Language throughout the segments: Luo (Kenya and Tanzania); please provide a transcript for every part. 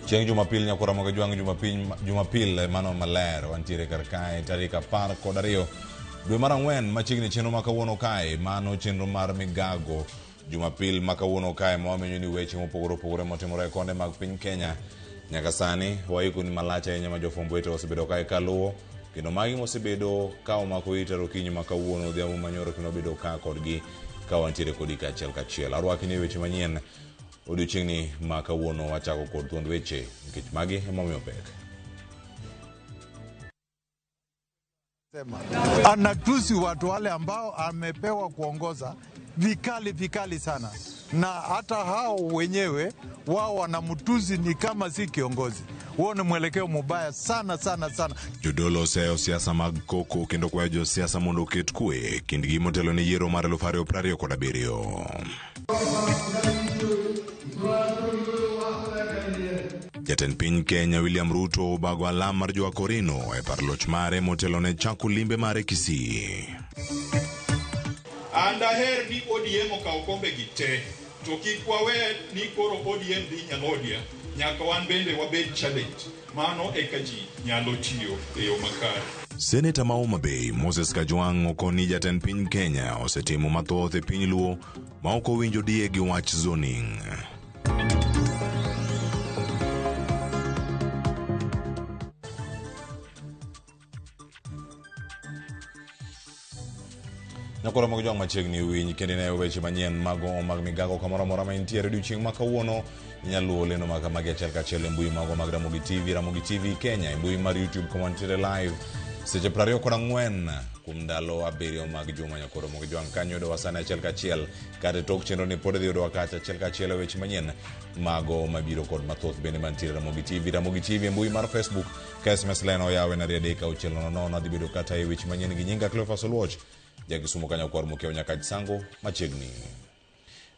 Chieng' Jumapil nyakora moga jwang' Jumapil, Jumapil mano maler wantiere kar kae tarik 12 dwe mar ang'wen machiegni chenro ma kawuono kae mano chenro mar migago Jumapil ma kawuono kae ma wamenyo ni weche mopogore opogore motimore e konde mag piny Kenya nyaka sani waikoni malach ahinya ma jofwamb weche osebedo kae kaluwo kendo magi mosebedo ka omako ita okinyi ma kawuono odhiambo manyoro kendo wabedo ka kodgi ka wantiere kodi kaachiel kachiel arwaki ni weche manyien odiochieng'ni ma kawuono wachako kod thuond weche nikech magi ema omiyo pek. Sema, anatusi watu wale ambao amepewa kuongoza vikali vikali sana, na hata hao wenyewe wao wanamtusi ni kama si kiongozi. Huo ni mwelekeo mubaya sana sana sana. Jodolo oseyo siasa mag koko kendo kwayo josiasa mondo oket kwe kindgi motelo ne yiero mar 2027. Jatend piny Kenya William Ruto obago alam mar jo Akorino e par loch mare motelo ne chako limbe mare Kisii. An daher ni ODM okaw kombegi te, to kik wawe ni koro ODM dhi nyalodia, nyaka wan bende wabed challenge. Mano eka ji nyalo tiyo e yo makare. Seneta ma Homa Bay Moses Kajwang' okoni jatend piny Kenya osetimo mathoth e piny Luo ma ok owinjo diye gi wach zoning. Nyakoro mag jwang' machiegni winj kendo ine weche manyien mago mag migago kamoro amora ma intiere odiochieng' ma kawuono. Inyalo luwo lendo mag kamagi achiel kachiel e mbui mago mag Ramogi TV, Ramogi TV Kenya, e mbui mar YouTube kuma wantiere live seche 24 kuom ndalo 7 mag juma. Nyakoro mag jwang' kanyo yudowa sani achiel kachiel, kata e tok chenro ni pod idhi yudowa kacha achiel kachiel e weche manyien mago mabiro kod mathoth bende mantiere Ramogi TV, Ramogi TV e mbui mar Facebook ka SMS line oyawe na 36000 adhi bedo kata e weche manyien gi nyinga Cleophas Oluoch ja Kisumu kanyo kwar Mokeo nyaka Sango machiegni.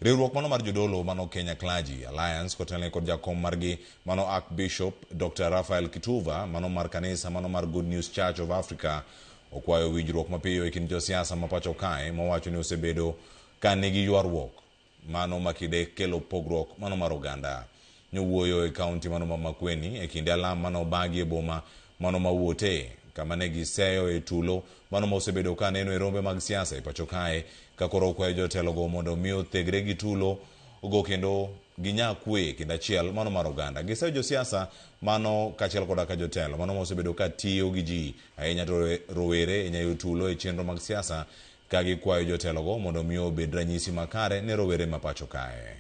Riwruok mano mar jodolo mano Kenya Clergy Alliance kotelne kod jakom margi mano Archbishop Dr. Raphael Kituva mano mar kanisa mano mar Good News Church of Africa okwayo winjruok mapiyo e kind josiasa ma pacho kae mowacho ni osebedo ka nigi ywaruok mano makide kelo pogruok mano mar oganda. Nyowuoyo e kaunti mano ma Makueni e kinde alam mano obagi e boma mano ma Wote kama ne giseyo e tulo mano ma osebedo ka neno e rombe mag siasa e pacho kae ka koro okwayo jotelogo mondo mi othegre gi tulo go kendo ginya kwe kinde achiel mano mar oganda. Giseyo josiasa mano kaachiel koda ka jotelo mano ma osebedo ka tiyo gi ji ahinya to rowere e nyayo tulo e chenro mag siasa ka gikwayo jotelogo mondo mi obed ranyisi makare ne rowere ma pacho kae.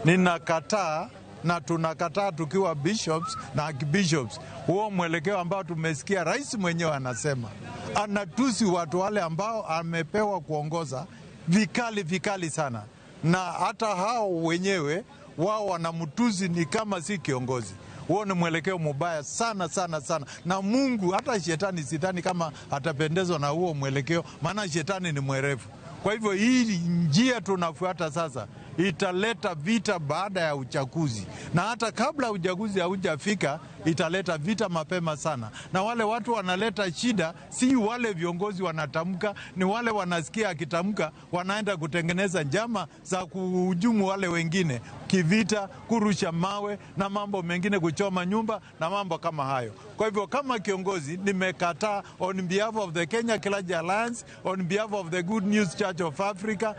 Ninakataa na tunakataa tukiwa bishops na archbishops, huo mwelekeo ambao tumesikia rais mwenyewe anasema, anatusi watu wale ambao amepewa kuongoza vikali vikali sana, na hata hao wenyewe wao wanamtusi ni kama si kiongozi. Huo ni mwelekeo mubaya sana sana sana, na Mungu hata shetani sidhani kama atapendezwa na huo mwelekeo, maana shetani ni mwerevu. Kwa hivyo hii njia tunafuata sasa italeta vita baada ya uchaguzi, na hata kabla uchaguzi haujafika italeta vita mapema sana. Na wale watu wanaleta shida si wale viongozi wanatamka, ni wale wanasikia akitamka, wanaenda kutengeneza njama za kuhujumu wale wengine kivita, kurusha mawe na mambo mengine, kuchoma nyumba na mambo kama hayo. Kwa hivyo kama kiongozi nimekataa, on behalf of the Kenya Clergy Alliance, on behalf of the Good News Church of Africa,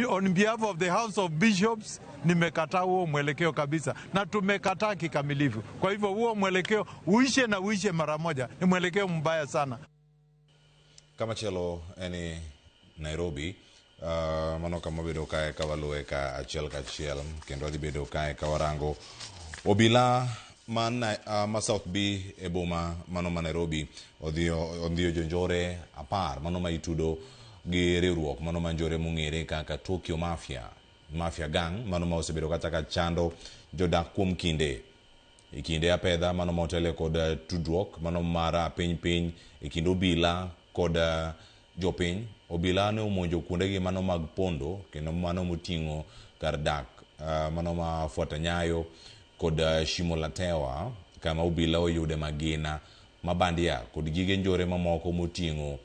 on behalf of the House of Bishops, nimekataa huo mwelekeo kabisa, na tumekataa kikamilifu. Kwa hivyo huo mwelekeo uishe na uishe mara moja, ni mwelekeo mbaya sana. Kamachielo en Nairobi, mano kama wabedo kae ka waluwe ka achiel kachiel kendo wadhi bedo kae ka warango obila ma South B e boma mano ma Nairobi odhiyo jonjore 10 mano ma itudo gi riwruok mano ma njore mong'ere kaka Tokyo Mafia, Mafia Gang mano ma osebedo kata ka chando jodak kuom kinde. E kinde apedha mano ma otele kod tudruok mano mar piny piny e kind obila kod jopiny, obila ne omonjo kuondegi mano mag pondo kendo mano moting'o kar dak mano ma Fuata Nyayo kod Shimo la Tewa kama obila oyude magina mabandia kod gige njore mamoko moting'o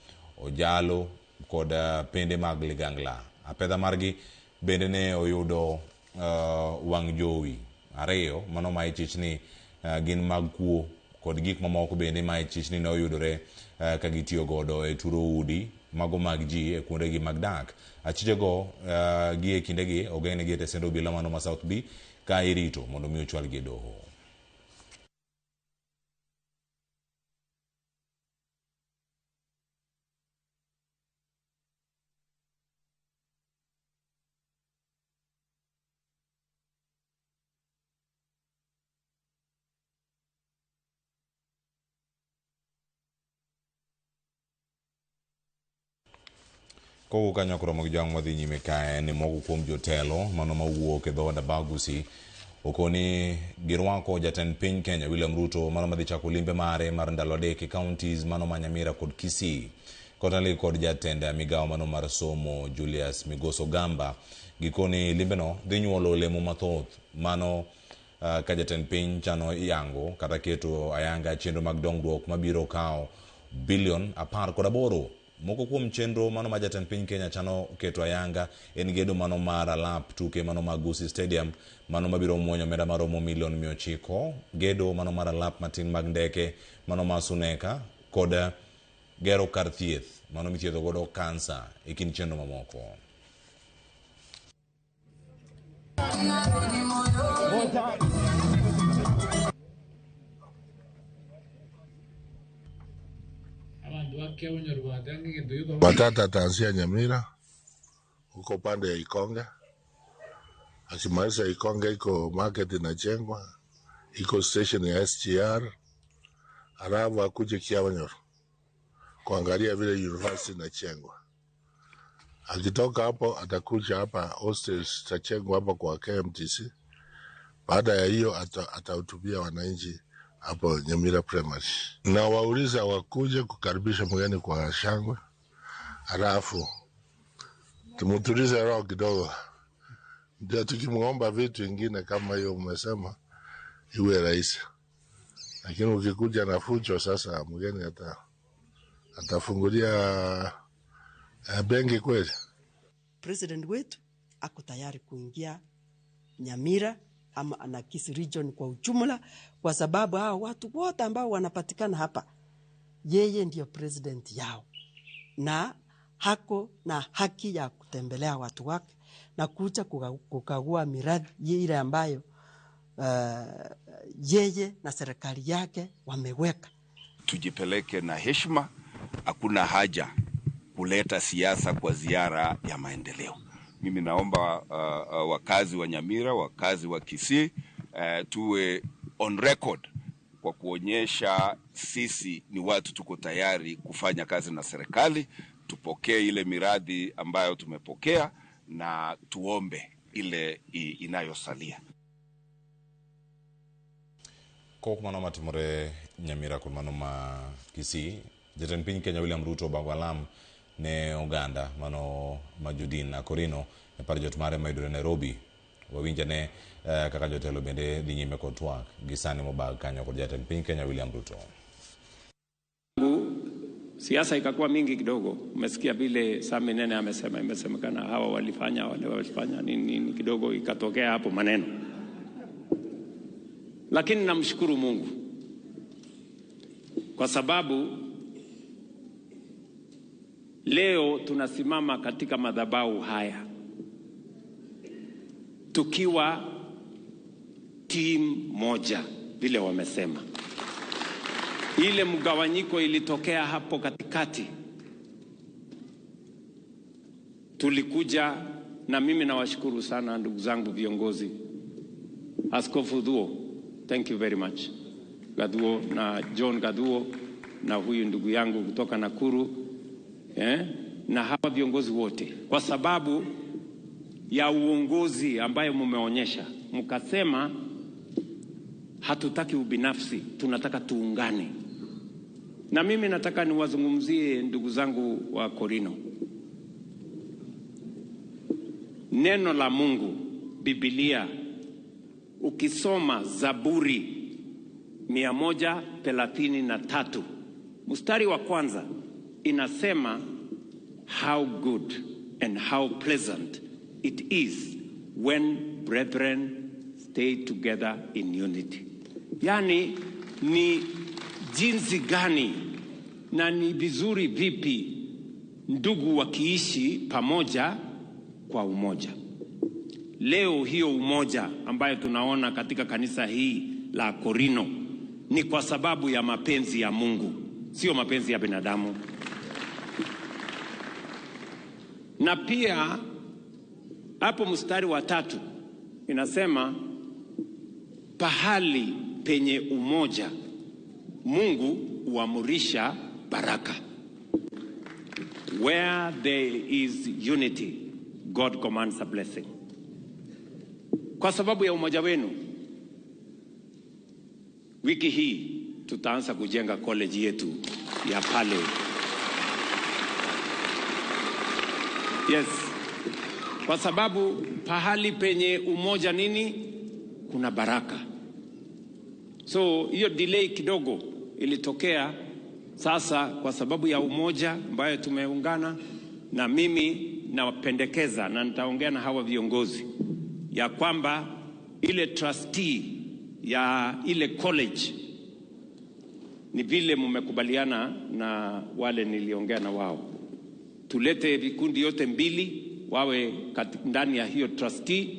ojalo kod pende mag ligangla. Apedha margi bende ne oyudo Wang' jowi ariyo mano ma ichich ni gin mag kuo kod gik mamoko bende ma ichich ni ne oyudore ka gitiyo godo e turo udi mago mag ji e kuondegi mag dak. Achichego gi e kindegi ogeng'negi e tesend obila mano ma South B ka irito mondo mi ochwalgi e doho. Kowuok kanyo koromo gi jwang' madhi nyime kae ni moko kuom jotelo mano mawuok e dhood Abagusi okoni girwako jatend piny Kenya William Ruto mano madhi chako limbe mare mar ndalo 3 e counties mano ma Nyamira kod Kisii. Kotenore kod jatend migawo mano mar somo Julius Migoso Gamba, gikoni limbeno dhi nyuolo olemo mathoth mano ka jatend piny chano yango kata keto ayanga chenro mag dongruok mabiro kawo bilion 18. Moko kuom chenro mano ma jatend piny Kenya chano keto ayanga en gedo mano mar alap tuke mano mag Gusii Stadium mano mabiro muonyo omenda maromo milion 900, gedo mano mar alap matin mag ndeke mano ma Suneka kod gero kar thieth mano mithiedho godo kansa e kind chenro mamoko. Matata ataanzia Nyamira huko pande ya Ikonge. Akimaliza Ikonge iko market inajengwa, iko station ya SGR, alafu akuje Kiabanyoro kuangalia vile university inajengwa. Akitoka hapo atakuja hapa hostels zitajengwa hapa kwa KMTC. Baada ya hiyo atahutubia wananchi hapo Nyamira Primary. Na wauliza wakuje kukaribisha mgeni kwa shangwe, alafu tumutulize roho kidogo, ndio tukimuomba vitu ingine kama hiyo umesema iwe rahisi. Lakini ukikuja na fujo sasa, mgeni atafungulia benki kweli. President wetu ako tayari kuingia Nyamira ama ana Kisii region kwa ujumla, kwa sababu hao watu wote ambao wanapatikana hapa yeye ndio president yao, na hako na haki ya kutembelea watu wake na kuja kukagua miradi ile ambayo yeye na serikali yake wameweka. Tujipeleke na heshima, hakuna haja kuleta siasa kwa ziara ya maendeleo. Mimi naomba wakazi wa Nyamira, wakazi wa Kisii, tuwe on record kwa kuonyesha sisi ni watu tuko tayari kufanya kazi na serikali, tupokee ile miradi ambayo tumepokea na tuombe ile inayosalia. Kok mano matimore Nyamira kod mano ma Kisii, jatend piny Kenya William Ruto obago alam ne oganda mano ma Judin Akorino e par jot mare mayudore Nairobi. Wawinja ne kaka jotelo bende dhi nyime kod twak gi sani mobag kanyo kod jatend piny Kenya William Ruto. Siasa ikakuwa mingi kidogo. Umesikia vile Sami Nene amesema, imesemekana hawa walifanya, wale walifanya nini nini, kidogo ikatokea hapo maneno. Lakini namshukuru Mungu kwa sababu leo tunasimama katika madhabahu haya tukiwa team moja, vile wamesema. Ile mgawanyiko ilitokea hapo katikati, tulikuja na mimi nawashukuru sana ndugu zangu viongozi. Askofu Thuo, thank you very much. Gaduo na John Gaduo na huyu ndugu yangu kutoka Nakuru, na hawa viongozi wote, kwa sababu ya uongozi ambayo mumeonyesha, mkasema hatutaki ubinafsi, tunataka tuungane. Na mimi nataka niwazungumzie ndugu zangu wa Korino. Neno la Mungu, Biblia, ukisoma Zaburi 133 mstari wa kwanza inasema how good and how pleasant it is when brethren stay together in unity. Yani ni jinsi gani na ni vizuri vipi ndugu wakiishi pamoja kwa umoja. Leo hiyo umoja ambayo tunaona katika kanisa hii la Korino ni kwa sababu ya mapenzi ya Mungu, sio mapenzi ya binadamu. Na pia hapo mstari wa 3 inasema pahali penye umoja Mungu huamurisha baraka. Where there is unity, God commands a blessing. Kwa sababu ya umoja wenu, wiki hii tutaanza kujenga college yetu ya pale. Yes. Kwa sababu pahali penye umoja nini? Kuna baraka. So hiyo delay kidogo ilitokea sasa kwa sababu ya umoja ambayo tumeungana, na mimi nawapendekeza na nitaongea na hawa viongozi ya kwamba ile trustee ya ile college ni vile mmekubaliana na wale niliongea na wao, tulete vikundi yote mbili wawe ndani ya hiyo trustee,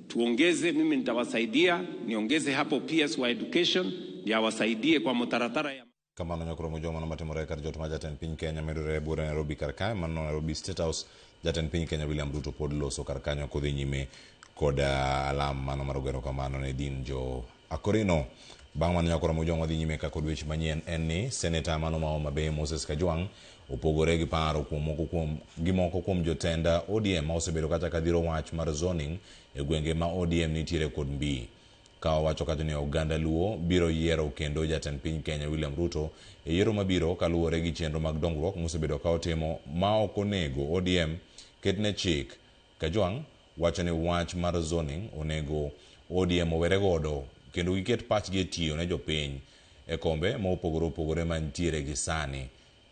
tuongeze, mimi nitawasaidia niongeze hapo PS wa education yawasaidie kwa mtaratara ya Kamano nyakuro mujoma no matimore kar jot ma jatend piny Kenya medore buore Nairobi kar kae mano Nairobi State House. Jatend piny Kenya William Ruto pod loso kar kanyo kodhi nyime kod alam mano mar ogero kamano ne din jo Akorino. Bang' mano nyakuro mujoma dhi nyime ka kod weche manyien en ni seneta mano ma Homa Bay Moses Kajwang' opogore gi paro kuom moko kuom gi moko kuom jotend ODM ma osebedo kata ka dhiro wach mar zoning e gwenge ma ODM nitiere kod mbii. Ka owacho kacho ni oganda Luo biro yiero kendo jatend piny Kenya William Ruto e yiero mabiro kaluwore gi chenro mag dongruok mosebedo ka otimo ma ok onego ODM ketne chik. Kajwang' wacho ni wach mar zoning onego ODM owere godo kendo giket pachgi e tiyo ne jopiny e kombe ma opogore opogore mantiere gi sani,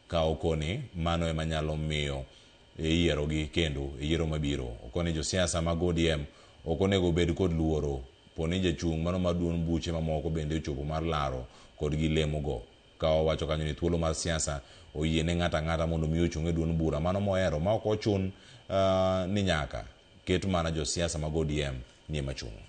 ka okoni mano ema nyalo miyo yierogi kendo e yiero mabiro. Okoni josiasa mag ODM ok onego bed kod luoro poni jachung' mano mar duond buche mamoko bende ochopo mar laro kod gi lemo go. Ka owacho kanyo ni thuolo mar siasa oyie ne ng'ato ang'ata mondo mi ochung' e duond bura mano mohero ma ok ochun ni nyaka ket mana josiasa mag ODM ni ema chung'.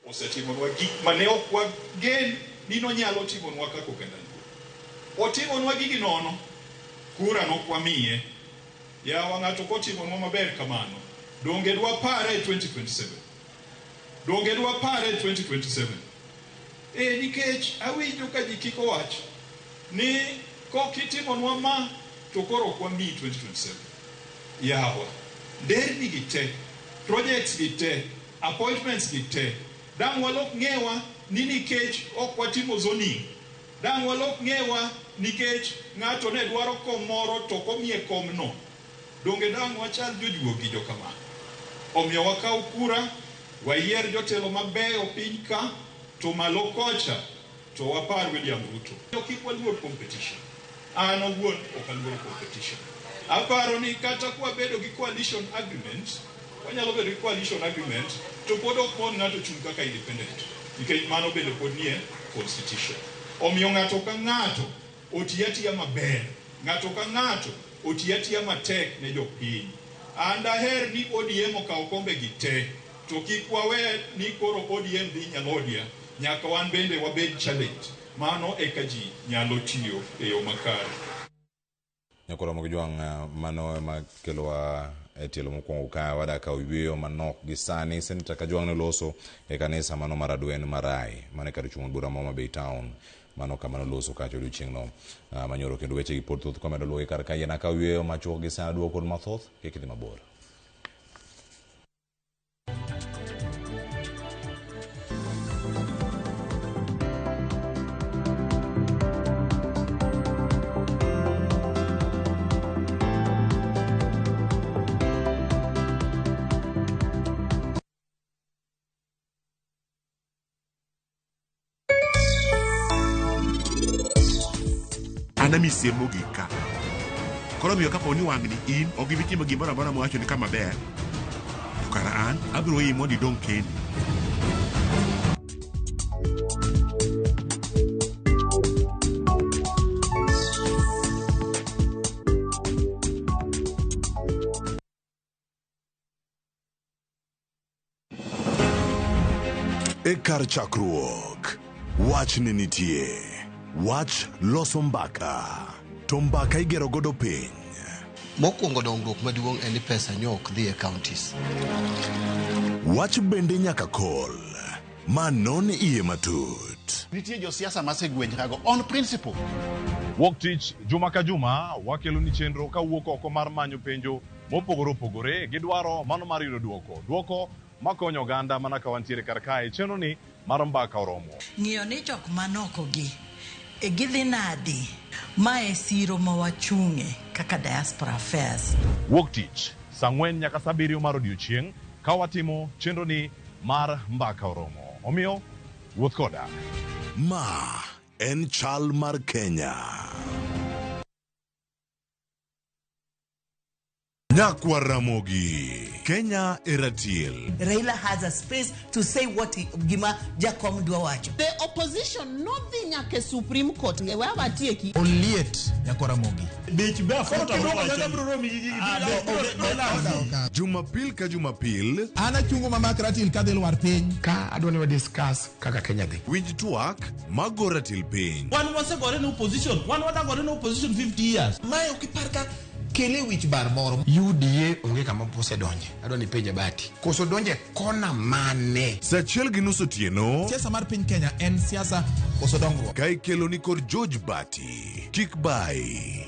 Osetimonwa gik mane ok wagen ni nonyalo timonwa kaka oganda Luo. Otimonwa gigi nono, kura nokwamiye. Yawa ng'ato kotimonwa maber kamano, donge dwapare e 2027? Donge dwapare e 2027? E nikech awinjo ka ji kiko wach ni kokitimonwa ma to koro ok wamiyi 2027. Yawa, nderni gi te, projects gi te, appointments gi te, dang' walok ng'ewa ni nikech ok watimo zoning, dang' walok ng'ewa nikech ng'ato ne dwaro kom moro to ok omiye komno. Donge dang' wachal jojuogi jokama. Omiyo wakaw kura, wayier jotelo mabeyo piny ka, to malo kocha to wapar William Ruto. Kik waluor competition. An owuon ok aluoro competition. Aparo ni kata kwabedo gi coalition agreement, wanyalo bedo gi coalition agreement, to pod ok mon ng'ato chung' kaka independent, nikech mano bende pod nie constitution. Omiyo ng'ato ka ng'ato oti atiya maber, ng'ato ka ng'ato oti atiya matek ne jopiny. An daher ni ODM okaw kombe gi te, to kik wawe ni koro ODM dhi nyalodia, nyaka wan bende wabed challenge. Mano eka ji nyalo tiyo e yo makare. Nyakoro Mokojwang' mano ema kelowa e tielo mokwongo ka wadak kawo yweyo manok gi sani. Senator Kajwang' noloso e kanisa mano mar Adwen Marai mane kar chung' bura ma Homa Bay Town, mano kama noloso kacha odiochieng'no manyoro. Kendo weche gi pod thoth komedo luwogi kar ka yien akaw yweyo machuok gi sani duoko kod mathoth kik idhi mabor. An amisie mogik ka. Koro omiyo kapo ni wang'ni in ok gibi timo gimoro amora mowacho ni kama ber, to kara an abiro weyi mondo idong' kendi. E kar chakruok, wach ne nitie. Wach loso mbaka, to mbaka igero godo piny. Mokwongo dongruok maduong' en ni pesa nyo ok dhi e counties. Wach bende nyaka kol, ma non iye matut. Nitie josiasa masegwenjrago on principle. Wuok tich juma ka juma wakeloni chenro kawuok oko mar manyo penjo mopogore opogore gi dwaro mano mar yudo duoko. Duoko makonyo oganda mana ka wantiere kar kae chenro ni mar mbaka oromo. Ng'iyo ni jok manokogi e gidhi nadi ma e siro ma wachung'e kaka diaspora affairs. Wuok tich saa 4 nyaka saa 7 mar odiochieng' ka watimo chenro ni mar mbaka oromo. Omiyo wuoth koda. Ma en chal mar Kenya. Nyakwa Ramogi, Kenya e ratil. Raila has a space to say what he, gima Jakom dwa wacho. The opposition nodhi nyaka e Supreme Court. We watieki. Oliet nyakwa Ramogi. Bech be aforo to Jumapil ka Jumapil, An achungo mamak ratil kadhi lwar piny. Ka adwa ni wa discuss kaka Kenya dhi. Winj twak mago ratil piny. Wan wasegore ne opposition, wan wadagore ne opposition 50 years. Mae ok ipar ka kele wich bar moro. UDA onge kama osedonje. Adwa ni penje Bati. Koso donje kona mane? Saa 1:30 otieno. Siasa mar piny Kenya en siasa koso dongruok. Ka ikelo ni kod George Bati. Kik bai.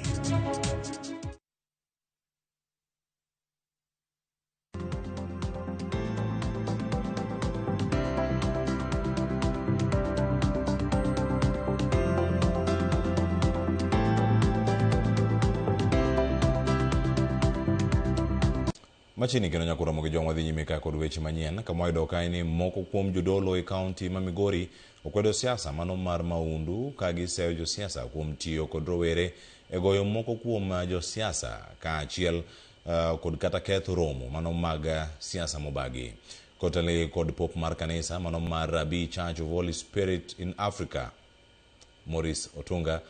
Machiegni kendo nyaka romo gi jong'wa dhi nyime ka kod weche manyien kama wayudo ka ni moko kuom jodolo e kaunti ma Migori okwedo siasa mano mar maundu ka giseyo josiasa kuom tiyo kod rowere e goyo moko kuom josiasa kaachiel kod kata ketho romo mano mag siasa mobagi. Kotelnegi kod pop mar kanisa mano mar Rabi Church of Holy Spirit in Africa Maurice Otunga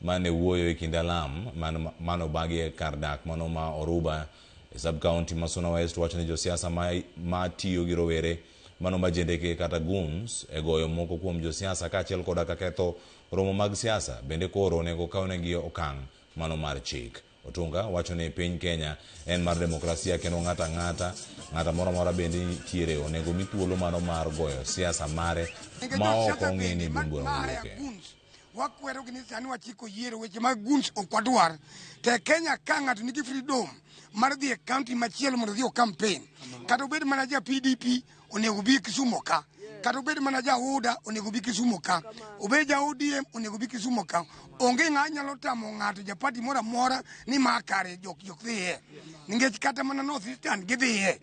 mane wuoyo e kinde alam mano obagi e kar dak mano ma Oruba e sub-county ma Suna West wacho ni josiasa ma tiyo gi rowere mano majendeke kata goons e goyo moko kuom josiasa kaachiel koda ka ketho romo mag siasa bende koro onego kawnegi okang' mano mar chik. Otunga wacho ni piny Kenya en mar demokrasia kendo ng'ata ng'ata moro amora bende nitiere onego mi thuolo mano mar goyo siasa mare ma ok ong'e ni duond bura mowuoke. Wakwero gi ni sani wachiko yiero weche mag goons ok wadwar. Te Kenya ka ng'ato nigi freedom mar dhi e county machielo mondo odhi o campaign. Kata obed mana ja PDP onego bi Kisumu ka. Kata obed mana ja UDA onego bi Kisumu ka. Obed ja ODM onego bi Kisumu ka. Onge ng'a nyalo tamo ng'ato ja party moro amora ni ma kare jok dhiye. Nikech kata mana North Eastern gidhiye.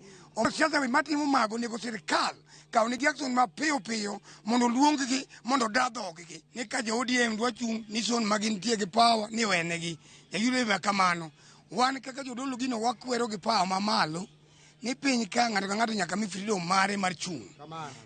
Siasa we matimo mago onego sirikal kawnegi action mapiyo piyo mondo oluong-gi mondo oda dhog-gi. Ni ka jo ODM dwa chung' ni son ma gintie gi power ni wenegi. Jayudo ma kamano. Wan kaka jodolo gino wakwero gi power mamalo ni piny ka ng'ato ka ng'ato nyaka mi freedom mare mar chung'.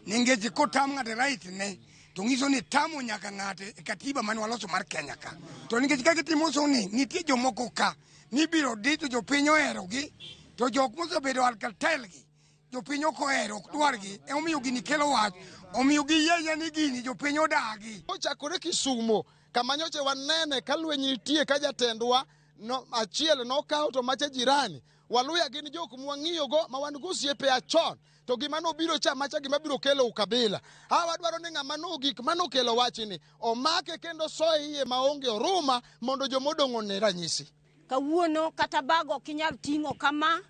Nikech kotam ng'ato right ne to nyiso ni tamo nyaka ng'ato e katiba mane waloso mar Kenya ka. To nikech ka gitimo so ni nitie jomoko ka nibiro di to jopiny oherogi to jok mosebedo Alcatel gi jopiny ok ohero ok dwargi emomiyo gini kelo wach omiyo giyie ni gini jopiny odagi. Ochakore Kisumo kama nyocha wanene ka lweny nitie ka jatendwa no, achiel nokawo to macha jirani Waluya gin jok mwang'iyogo ma wan go osiepe achon to gima nobiro cha macha gima biro kelo ukabila. A wadwaro ni ng'ama nogik manokelo wachni omake kendo soye iye maonge oruma mondo jomodong' one ranyisi. Kawuono kata bag ok inyal ting'o kama,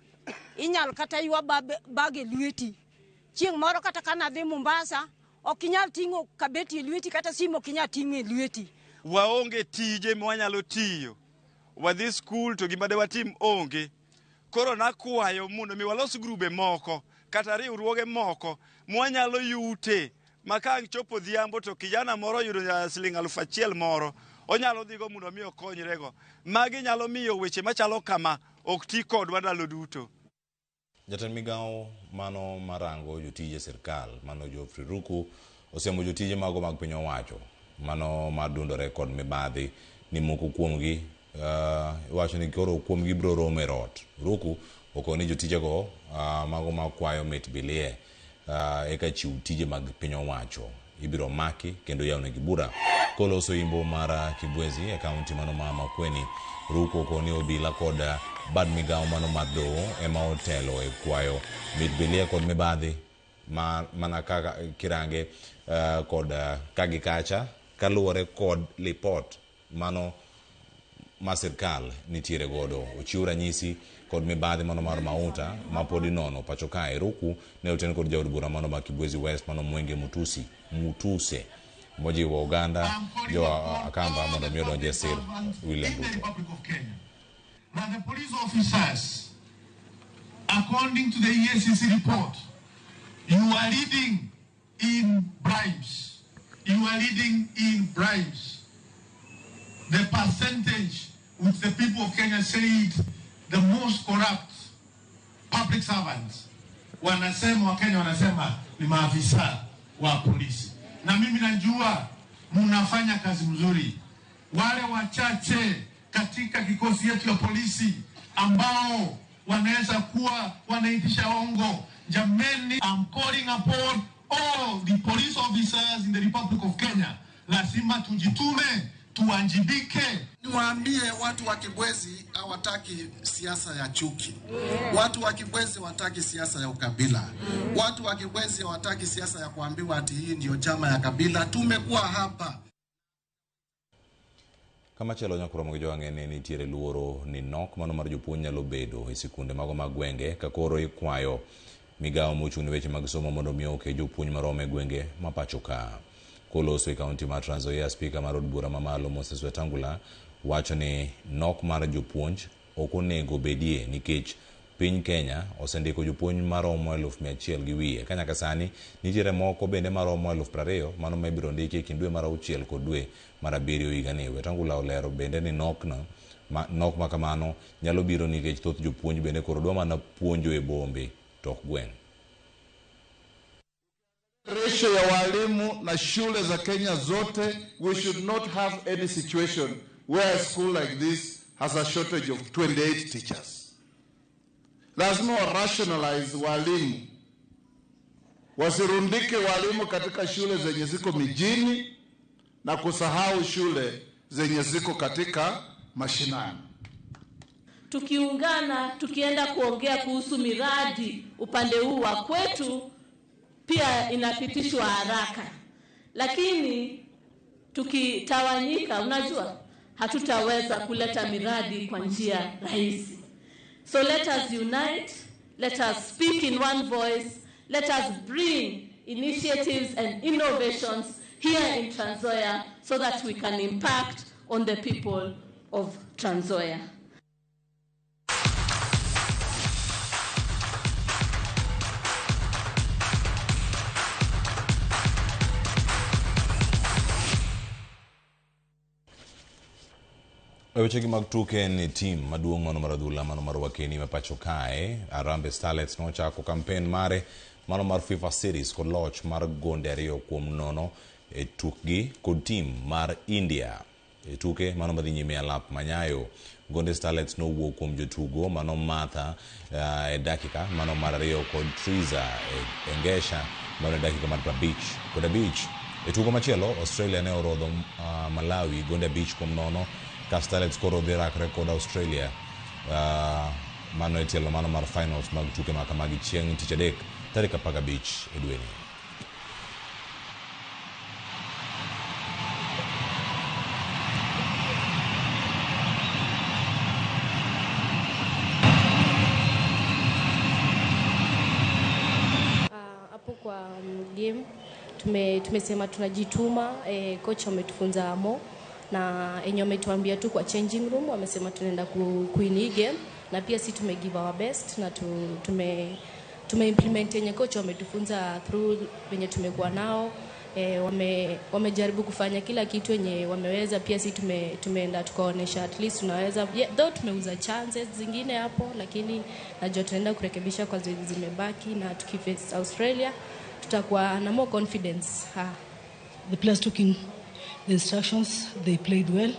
inyal kata ywa bag e lweti. Chieng' moro kata ka nadhi Mombasa, ok inyal ting'o kabeti e lweti kata simu ok inyal ting'o e lweti. Waonge tije mwanyalo tiyo. Wadhi skul to gima de watim onge. Koro nakwayo mondo mi walos grube moko kata riwruoge moko mwanyalo yute ma ka ang' chopo odhiambo to kijana moro oyudo siling 1000 moro onyalo dhigo mondo mi okonyrego. Magi nyalo miyo weche machalo kama ok ti kodwa ndalo duto. Jatend migawo mano marango jotije sirkal mano Geoffrey Ruku osiemo jotije mago mag piny owacho mano madundore kod mibadhi ni moko kuomgi iwacho ni koro kuomgi biro romo e rot. Ruku okoni jotijego mago makwayo mit bilie eka chiw tije mag piny owacho ibiro maki kendo yawnegi bura. Koloso imbo mar Kibwezi e kaunti mano ma Makueni, Ruku okoni obila kod bad migawo mano mar doho ema otelo e kwayo mit bilie kod mibadhi mana kaka kirange kod kagi kacha kaluwore kod lipot mano ma sirkal nitiere godo. Ochiw ranyisi kod mibadhi mano mar mauta ma pod inono pacho kae. Ruku ne oten kod jaod bura mano ma Kibwezi West mano Mwenge Mutuse mojiwo oganda jo Akamba mondo mi odonje sir William Ruto. That the police officers, according to the EACC report, you are leading in bribes. You are leading in bribes. The percentage which the people of Kenya said the most corrupt public servants, wanasema Wakenya wanasema ni maafisa wa polisi. Na mimi najua mnafanya kazi mzuri. Wale wachache katika kikosi yetu ya polisi ambao wanaweza kuwa wanaitisha ongo, jameni, I'm calling upon all the police officers in the Republic of Kenya. Lazima tujitume, tuwajibike. Niwaambie watu wa Kibwezi hawataki siasa ya chuki. Watu wa Kibwezi hawataki siasa ya ukabila. Watu wa Kibwezi hawataki siasa ya kuambiwa ati hii ndio chama ya kabila. Tumekuwa hapa. Kamachielo nyakuro gi jowang'e ni nitiere luoro ni nok mano mar jopuonj nyalo bedo e sikunde mago mag gwenge ka koro ikwayo migawo mochung' ne weche mag somo mondo mi oke jopuonj maromo e gwenge ma pacho ka. Koloso e kaunti mar Trans Nzoia, spika mar od bura mamalo Moses Wetangula wacho ni nok mar jopuonj ok onego bedie nikech piny Kenya osendiko jopuonj maromo 100,000 gi wiye ka nyaka sani nitiere moko bende maromo 20,000 mano ma ibiro ndiki e kind dwe mar 6 kod dwe mar 7 higani. Wetangula olero bende ni nok ma kamano nyalo biro nikech thoth jopuonj bende koro dwa mana puonjo e bombe to ok gweng'. Ratio ya walimu na shule za Kenya zote, we should not have any situation where a school like this has a shortage of 28 teachers. Lazima wa rationalize walimu. Wasirundike walimu katika shule zenye ziko mijini na kusahau shule zenye ziko katika mashinani. Tukiungana, tukienda kuongea kuhusu miradi upande huu wa kwetu, pia inapitishwa haraka. Lakini tukitawanyika, unajua, hatutaweza kuleta miradi kwa njia rahisi. So let us unite, let us speak in one voice, let us bring initiatives and innovations here in Trans Nzoia so that we can impact on the people of Trans Nzoia. Wechegi mag tuke ni tim maduong' mano mar adhula mano mar Wakeni ma pacho kae, Harambee Starlets nochako kampen mare mano mar FIFA Series kod loch mar gonde 2-0 e tukgi kod tim mar India. E tuke mano madhi nyime e alap manyayo, gonde Starlets nowuok kuom jotugo mano Martha e dakika mano mar 2 kod Triza e Engesha mano e dakika mar 55. E tugo machielo, Australia ne orodho Malawi gonde 5-0 ka Starlets koro dhi rakre kod Australia mano e tielo mano mar finals mag tuke ma kamagi chieng' tich adek tarik 15 e dweni. Hapo kwa game tumesema tunajituma, coach ametufunza mo na enye wametuambia tu kwa changing room wamesema tunaenda kuwin hii game, na pia si tume give our best na tume implement yenye coach wametufunza through venye tumekuwa nao, Wamejaribu kufanya kila kitu yenye wameweza. Pia si tumeenda tukaonesha at least tunaweza, yeah, though tumeuza chances zingine hapo, lakini najua tunaenda kurekebisha kwa zile zimebaki, na tukiface Australia tutakuwa na more confidence ha. The players took in the instructions, they played well.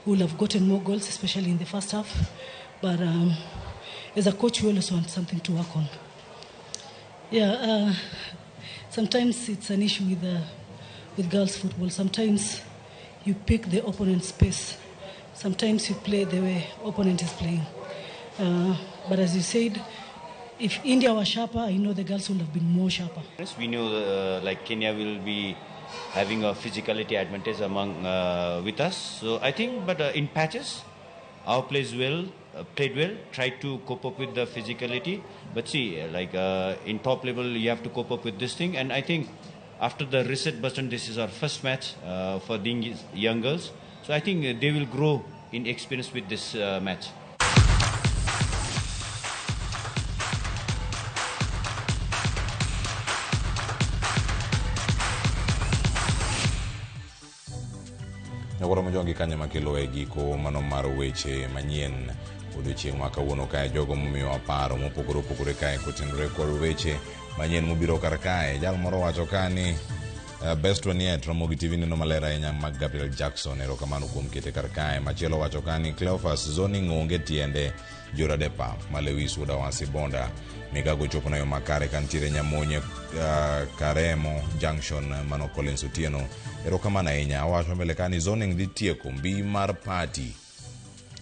We would have gotten more goals, especially in the first half. But as a coach, we always want something to work on. Yeah, sometimes it's an issue with girls football. Sometimes you pick the opponent's pace. Sometimes you play the way opponent is playing. But as you said, if India was sharper, I know the girls would have been more sharper. Yes, we know like Kenya will be having a physicality advantage among with us. So I think, but in patches, our players played well, tried to cope up with the physicality. But see, in top level, you have to cope up with this thing. And I think after the reset button, this is our first match for the young girls. So I think they will grow in experience with this match. Nyakoro mojongi kanya makelo e giko mano mar weche manyien odiochieng' ma kawuono kae jogo momiyowa paro mopogore opogore kae kotenore kod weche manyien mobiro kar kae. Jal moro wacho ka ni best one yet Ramogi TV neno maler ahinya mag Gabriel Jackson, erokamano kuom kete kar kae. Machielo wacho ka ni Cleophas zoning onge tiende Joradepa Malewis wuod Awasi Bonda migago chopo na yo makare kantiere Nyamonye Karemo Junction mano Collins Otieno, erokamano ahinya. Owacho mbele ka ni zoning dhi tieko mbi mar party,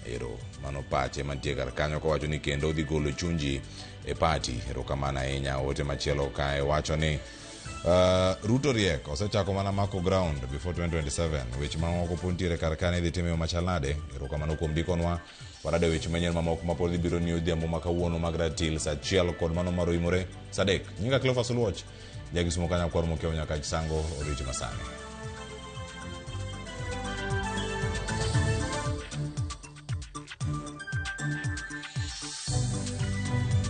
ero mano pache mantie kar kanyo kowacho ni kendo odhi golo chunji e party, erokamano ahinya. Ote machielo kae wacho ni Ruto riek osechako mana mako ground before 2027. Weche mamoko pod ntiere kar kane idhi tim e yo machal nade? Erokamano kuom ndikonwa. Warade weche manyien mamoko mapod dhi biro ni odhiambo ma kawuono mag ratil saa 1 kod mano mar oimore saa 3. Nyinga Cleophas Oluoch, jakisumo kanya kwar mokiewo nyaka Chisango, odiochieng' masani.